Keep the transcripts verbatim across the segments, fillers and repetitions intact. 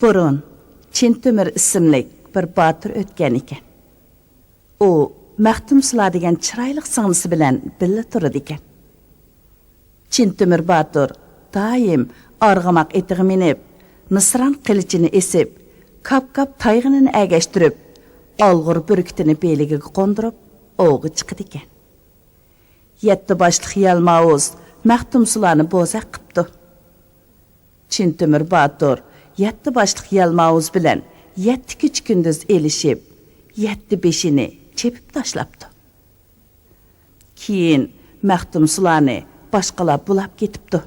بۇرۇن چىن تۆمۈر ئىسىملىك بىر باتۇر ئۆتكەن ئىكەن. ئۇ مەختۇمسۇلا دېگەن چىرايلىق سىڭلىسى بىلەن بىللە تۇرىدىكەن. چىن تۆمۈر باتۇر دائىم ئارغىماق ئېتىغا مىنىپ، مىسران قىلىچىنى ئېسىپ، كاپ-كاپ تايغىنىنى ئەگەشتۈرۈپ، ئالغۇر بۈركۈتىنى بېلىگىگە قوندۇرۇپ، ئوۋغا چىقىدىكەن. يەتتە باشلىق يالماۋۇز مەختۇمسۇلانى بوزەك قىپتۇ. چىن تۆمۈر باتۇر يەتتە باشلىق يالماۋۇز بىلەن يەتتە كېچە-كۈندۈز ئېلىشىپ، يەتتە بېشىنى چېپىپ تاشلاپتۇ. كېيىن مەختۇمسۇلانى باشقىلار بۇلاپ كېتىپتۇ.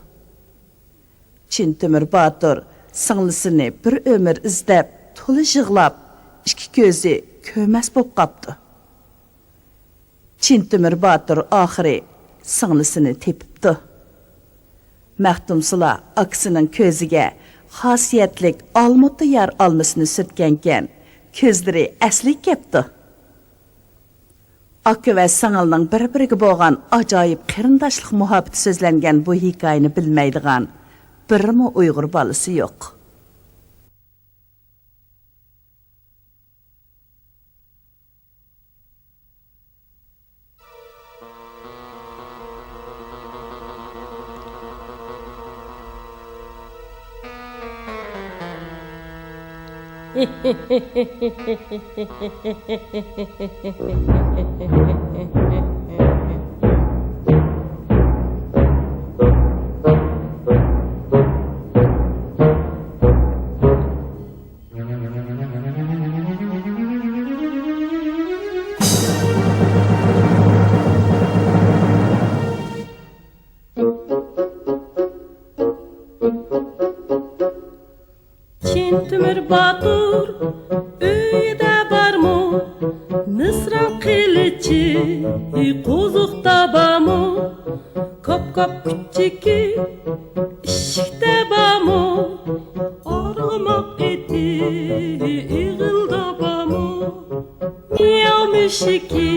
چىن تۆمۈر باتۇر سىڭلىسىنى بىر ئۆمۈر ئىزدەپ، تولا يىغلاپ، ئىككى كۆزى كۆرمەس بوپ قاپتۇ. چىن تۆمۈر باتۇر ئاخىرى سىڭلىسىنى تېپىپتۇ. مەختۇمسۇلا ئاكىسىنىڭ كۆزىگە خاسىيەتلىك ئالمۇتا يار ئالمىسىنى سۈرتكەنكەن، كۆزلىرى ئەسلىگە كەپتۇ. ئاكا ۋە سىڭىلنىڭ بىر-بىرىگە بولغان ئاجايىپ قېرىنداشلىق مۇھەببىتى سۆزلەنگەن بۇ ھېكايىنى بىلمەيدىغان بىرمۇ ئۇيغۇر بالىسى يوق. چىن تۆمۈر باتۇر ئۆيىدە بارمۇ؟ مىسران قىلىچى قوزۇقتا بارمۇ؟ كاپ-كاپ كۈچۈكى ئىشىكتە بارمۇ؟ ئارغىماق ئېتى ئېغىلدا بارمۇ؟ مىياۋ مۈشۈكى